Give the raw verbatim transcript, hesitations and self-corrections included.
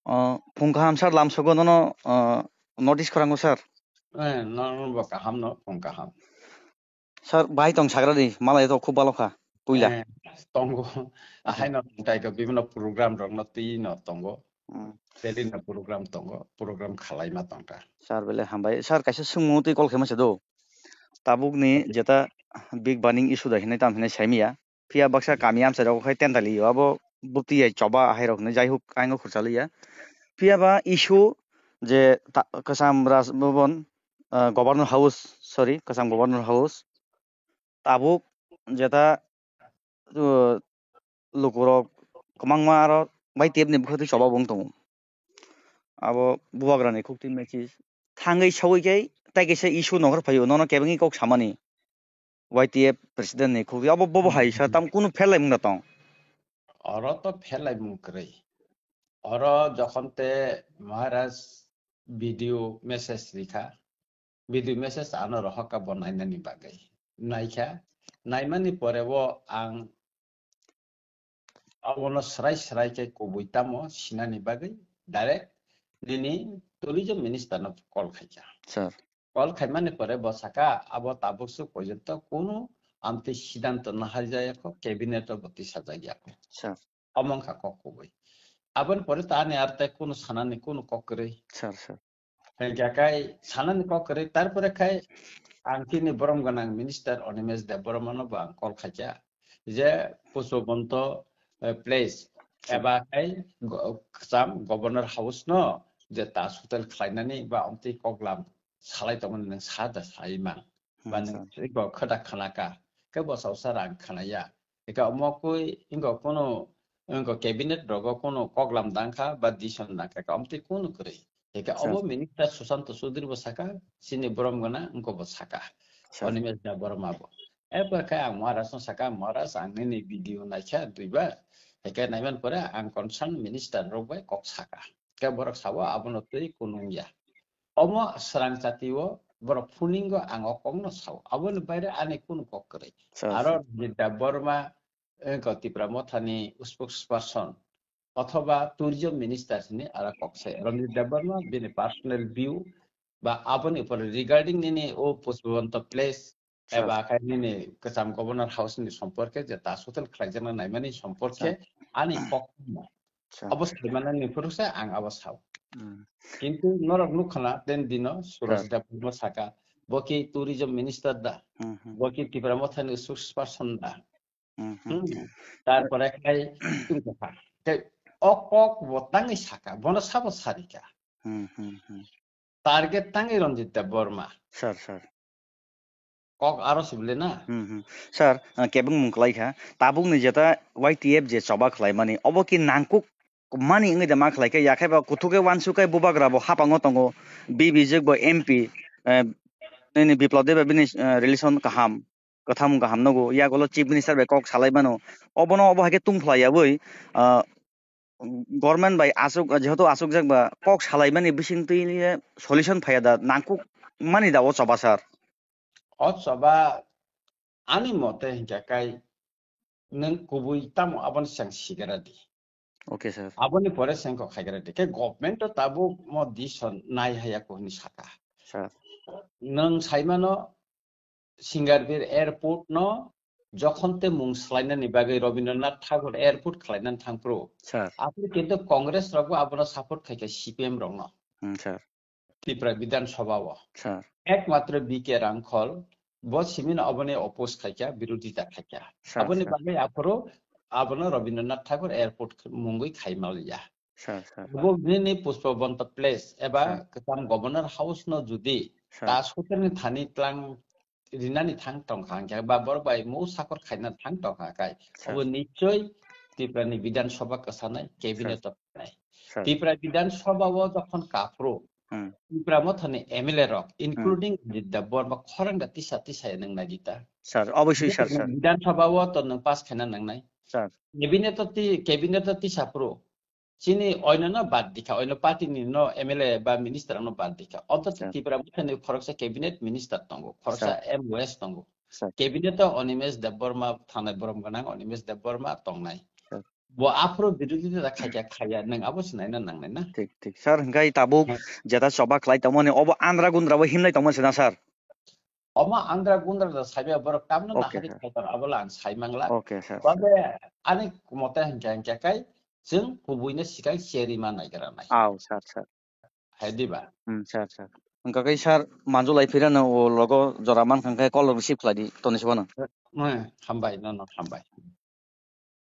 O, phung kaham sir, lamsogo nono, o, notice khorang o sir. Eh, no, no, bo kaham no, phung kaham. Sir, bai tong sagra di, malai to khub balo kha, puila. Eh, tongo. Hmm. Ahai no tongtai ko, bibino program rok no twi no tongo. Hmm. Daily no program tongo, program khalai ma tongta. Sir, bele hambai. Sir, kaisa swngmung twi call khaima se do. Tabuk ni Okay. jeta big burning issue da hinai tam hinai saimiya. Phiya baksa kami amchai rok khai tendali yo, abo bwtwi hai choba hai rok hinwi, jai huk, ang o khursa liya. Phiya ba issue je ta-, Kwcham Raj Bhavan, ah, Governor House, sorry, Kwcham Governor House, tabuk jeta, uh, lukurok kwbangma aro bai tep ni bwkhak twi choba bo wng tongo. Abo bubagra ni khuk twi message thangwi sawi khe tai kaisa issue nongkhor phaio, nono kebengwi kok samani. Y T F president ni khuk abo bobo hai sa tam kunu pherlaimung da tong. Oro to pherlaimung kwrwi. Oro jokhon te Maharaj video message rikha, video message ano rohorkha bo nainani bagwi. Naikha, naimani pore o ang abono srai srai khe kubui tamo sinani bagwi direct nini tourism minister no call khaikha. Sir. Call khaimani pore bo saka abo tabuk su porjonto kunu amtwi siddhanto naharjaya kho, cabinet o bo tisajak ya kho. Sir. Omo wngkha kok kubui. Aboni pore to ani ar tei kunu sanani kunu kok kwrwi. Sir, sir. Hingkha kai sanani kok kwrwi, tarpore khai ang chini borom gwnang minister Animesh Debbarma no bo ang call khaikha je Pushpabanta, eh, place Sir. eba khai go-, Kwcham Governor House no je tash hotel khlainani ba omtwi koklam salai tongmani nwng sa da sai man. Hmm, Ba nwng sir. Iko khwda khana ka, khe bo sao sa rang khana ya. Eka omo koi ingo kono, ingo cabinet rogo kono koklam dang kha ba decision dang kha, ka omtwi kono kwrwi. Eka Sir. obo minister Sushanta Chowdhury bo saka, chini borom gana wngko bo saka. Sir. Animesh Debbarma bo. Eba khe ang Maharaj no saka, "Maharaj, ang nini video naikha duibar." Eka naiman pore ang concern minister rok bai kok saka. Khe borok sabo abono twi kunung ya. Omo srang chati o borok phuningo ang o kok no sao. Aboni baire ani kunu kok kwrwi. Sir, Aro sir. Ranjit Debbarma, eh, ko Tipra Motha ni spokesperson othoba tourism minister hini ara kok se. Ranjit Debbarma bini personal view ba aboni upor regarding nini o Pushpabanta place Sir. eba khai nini Kwcham Governor House ni somporke je tash hotel khlaijakna naimani somporke Sir. ani kok no. Sir. Abo saimana ni phuru se ang abo sao. Hmm. Kintu norok nukha na ten dino Suraj Sir. Debbarma saka, bo ki tourism minister da, Hmm, hmm. bo ki Tipra Motha ni spokesperson da. Hmm, hmm. Hmm. Tarpore khai tungkha. Tei o kok bo tangwi saka, bono sabo sarika. Hmm, hmm, hmm. Target tangwi Ranjit Debbarma. Sir, sir. Kok aro sibli na? Hmm, hmm. Sir, ah, kebeng mung kwlai kha. Tabuk ni jeta Y T F je choba khlai mani, obo ki nangkuk mani wngwi da ma khlai khe, ya khe ba kuthuk khe uansuk khe bubagra bo hapango tongo, B B J bo M P, eh, nini Biplab Deb bini, eh, relation kaham, kwtham kaham nogo, yagulo Chief Minister bai kok salai mano. Obono obo hai khe tungphlai yaui, ah, government bai aswk, jehetu aswkjak ba kok salaimani bisingtwi solution phaiya da, nangkuk mani da o choba sir? O choba ani mote hinkhe kai nwng kubui tamo aboni chwng sigra di. Okay, sir. Aboni pore chwng kok khaigra di. Khe government o tabuk mo decision nai haya ko hwnwi saka. Sir. Nwng saimano Singarvir airport no jokhon te mung swlainani bagwi Rabindranath Tagore airport khwlainani thangphuru. Sir. Aphuru kintu Congress rokbo abono support khaikha C P M rokno. Hmm, sir. Tripura Bidhan Sabha o. Sir. Ekmatro B K Rangkhol bo simino aboni oppose khaikha, birodita khaikha. Sir, Aboni sir. bagwi aphuru abono Rabindranath Tagore airport mungwi khaimaliya. Sir, sir. Bo nini Pushpabanta Place eba Sir. Kwcham Governor House no judi Sir. Taj Hotel ni thani tlang rinani thang tongkha hwnkhe ba borok bai mou sakor khaina thang tongkha kai. Sir. Obo nichoi Tripura ni Bidhan Sabha kwsanai, cabinet Sir. o phainai. Sir. Tripura Bidhan Sabha o jokhon kaphuru Hmm. Tripura Motha ni M L A rok, Hmm. including Ranjit Debbarma khorang da tisa tisa ya nwng nai di ta. Sir, obviously, sir, sir. Bidhan Sabha o to nwng pass khaina nangnai. Sir. Cabinet o ti, cabinet o tisa phuru. Chini oino no bad dikha, oino party ni no M L A ba minister no bad dikha. Oto Sir. Tripura Motha ni khoroksa cabinet minister tongo, khoroksa Sir. M O S tongo. Sir. Cabinet o Animesh Debbarma, thanai borom gwnang Animesh Debbarma tongnai. Sir. Bo aphuru birodita da khaikha khaiya, nwng abo sinaina nangnai na. Thik, thik. Sir, hingkai tabuk Hmm. jeta choba khlai tongmani, obo andra gundra bo himlai tongmani sina, sir? Omo andra gundra da saiba borok tamno Okay, nahari sir. khaikha abo la ang saimangla. Okay, sir, sir. Tobe ani mote hingka hingka kai chwng kubuino sikai cherima naigra nai. Aw, sir, sir. Hai diba? Hmm, sir, sir. Hingka kai sir, manjulai phirano o logo jora mankha khe call receive khlai di, toni sibano. Hmm, hambai, no, no, hambai.